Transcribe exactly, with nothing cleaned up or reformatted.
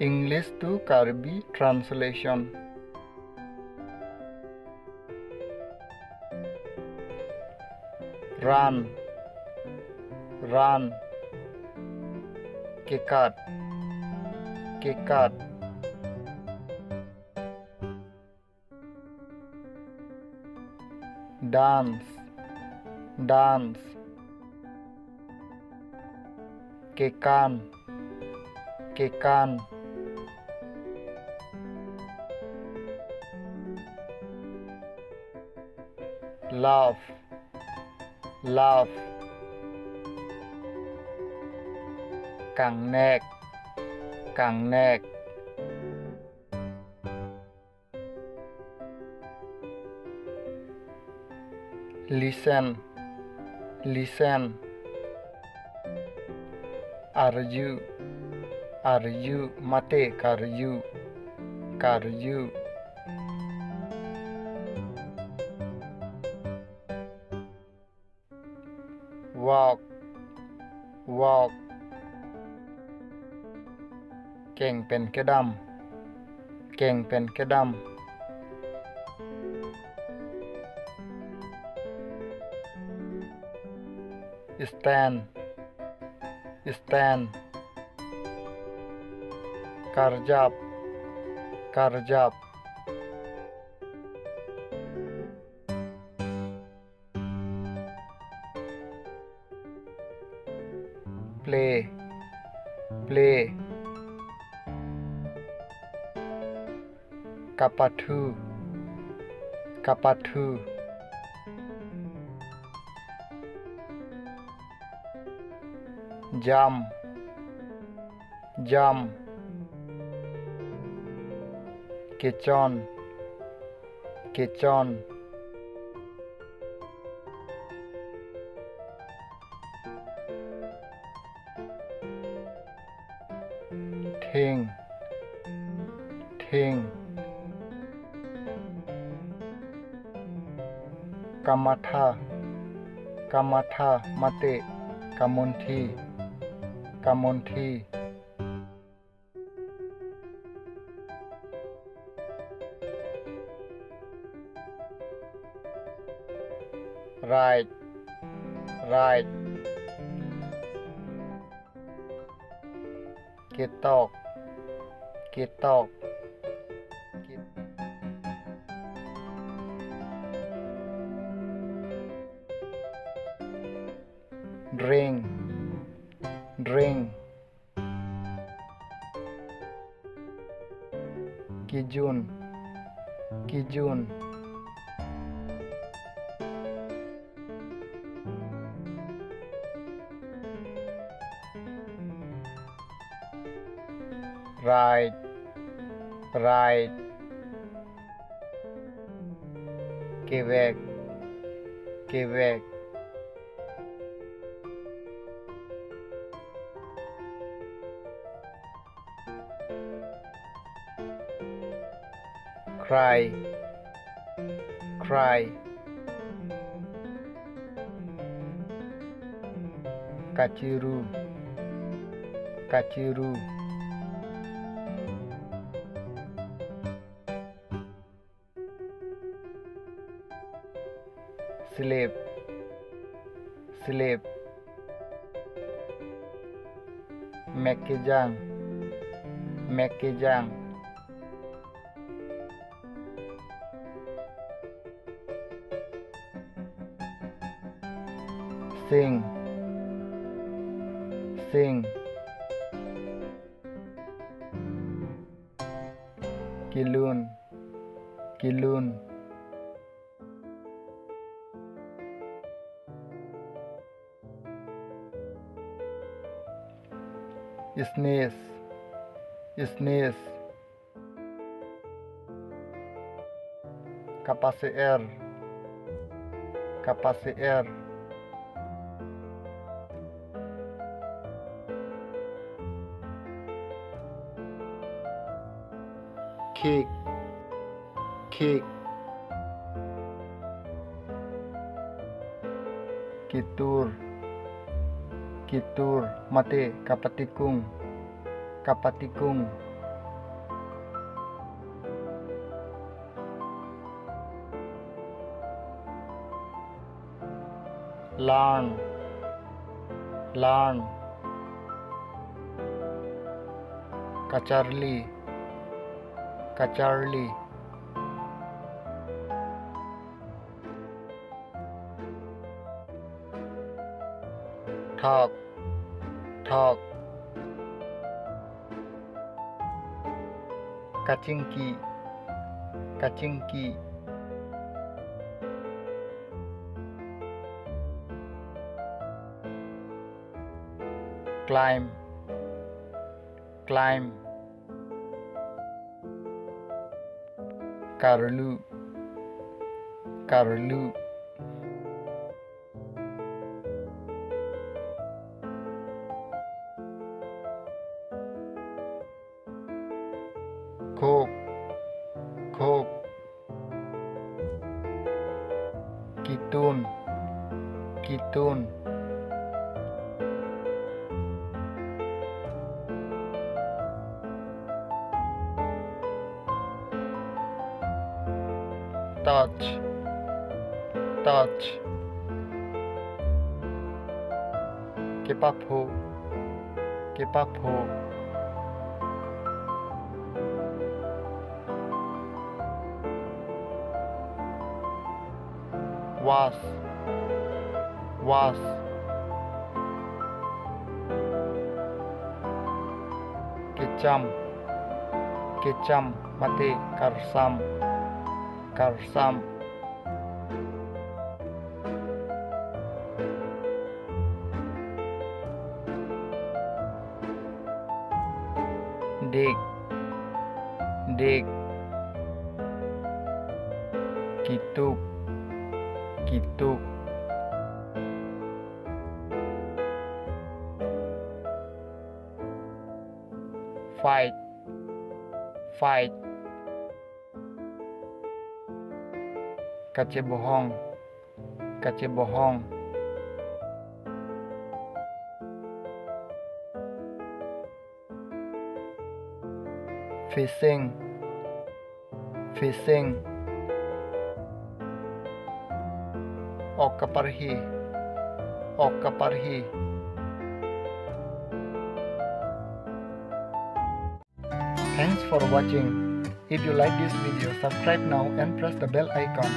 English to Karbi translation. Ran, ran. Kekat, kekat. Dance, dance. Kekan, kekan. Laugh, laugh. Kangnek, kangnek. Listen, listen. Arju, arju, mate karju, karju. Walk, walk. Keng pen kedam, keng pen kedam. Stand, stand. Karjap, karjap. Play, play. Kapathu, kapathu. Jam, jam. Kechon, kechon. Thing, thing. Kamatha, kamatha mate kamunthi, kamunthi. Right, right. Ketok, ketok. Drink, drink. Kejun, kejun. Right, right. Kevek, kevek. Cry, cry. Kachiru, kachiru. Sleep, sleep. Mek kejang, mek kejang. Sing, sing. Kelun, kelun. Sneeze, sneeze. Kapase-er, kapase-er. Khik, khik. Ketur, ketur mate kapatikung, kapatikung. Larn. Larn. Kacharli. Kacharli. Thok. Thok. Kachingki. Kachingki. Climb. Climb. Karlu. Karlu. Khok. Khok. Kitun. Kitun. Touch. Touch. Kepapho. Kepapho. Was. Was. Kecham. Kecham mate karsam. Karsam. Dik. Dik. Kituk. Kituk. Fight. Fight. Kachebohong. Kachebohong. Fishing. Fishing. Ok kaparhi. Ok kaparhi. Thanks for watching. If you like this video, subscribe now and press the bell icon.